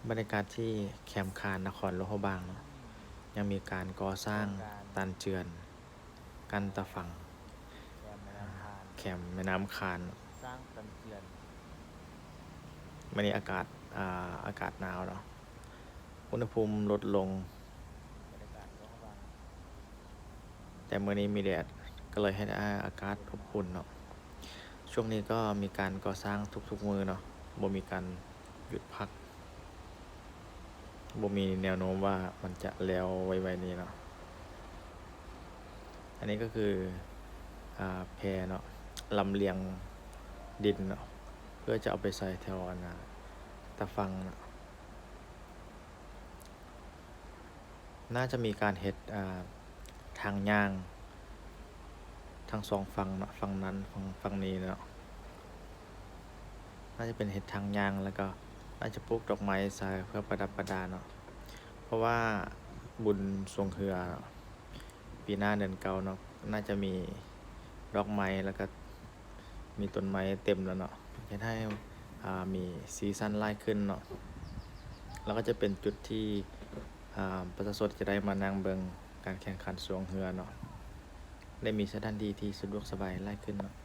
ບັນຍາກາດທີ່ແຄມຄານ ນະຄອນຫຼວງພະບາງເນາະ ຍັງມີການກໍ່ສ້າງຕັນເຈື່ອນ ກັ້ນຕາຝັ່ງ ແຄມແມ່ນ້ຳຄານ ສະ ມື້ນີ້ອາກາດ ອາ ອາກາດໜາວເນາະ ອຸນຫະພູມລົດລົງ ແຕ່ມື້ນີ້ມີແດດ ກໍເລີຍເຮັດໃຫ້ອາກາດອົບອຸ່ນເນາະ. ຊ່ວງນີ້ກໍມີການກໍ່ສ້າງທຸກໆມື້ເນາະ ບໍ່ມີການຢຸດພັກ ບໍ່ມີແນວໂນ້ມວ່າມັນຈະແລ້ວໄວໆນີ້ເນາະ. ອັນນີ້ກໍຄື ອາ ແພເນາະ ລຳລຽງດິນເນາະ ເພື່ອຈະເອົາໄປໃສ່ແຖວ ອັນ ອາ ຕາຝັ່ງເນາະ. ໜ້າຈະມີການເຮັດ ອາ ທາງຍ່າງທັງສອງຝັ່ງເນາະ ຝັ່ງນັ້ນ ຝັ່ງ ຝັ່ງນີ້ເນາະ. ໜ້າຈະເປັນເຮັດທາງຍ່າງ ແລ້ວກໍໜ້າຈະປູກດອກໄມ້ໃສ່ເພື່ອປະດັບປະດາເນາະ ເພາະວ່າບຸນຊ່ວງເຮືອເນາະ ປີໜ້າເດືອນເກົ້າເນາະ ໜ້າຈະມີດອກໄມ້ ແລ້ວກໍມີຕົ້ນໄມ້ເຕັມແລ້ວເນາະ ເຮັດໃຫ້ ອາ ມີສີສັນຫຼາຍຂຶ້ນເນາະ. ແລ້ວກໍຈະເປັນຈຸດທີ່ ອາ ປະຊາຊົນຈະໄດ້ມານັ່ງເບິ່ງການແຂ່ງຂັນຊ່ວງເຮືອເນາະ ແລະ ມີສະຖານທີ່ທີ່ສະດວກສະບາຍຫຼາຍຂຶ້ນເນາະ.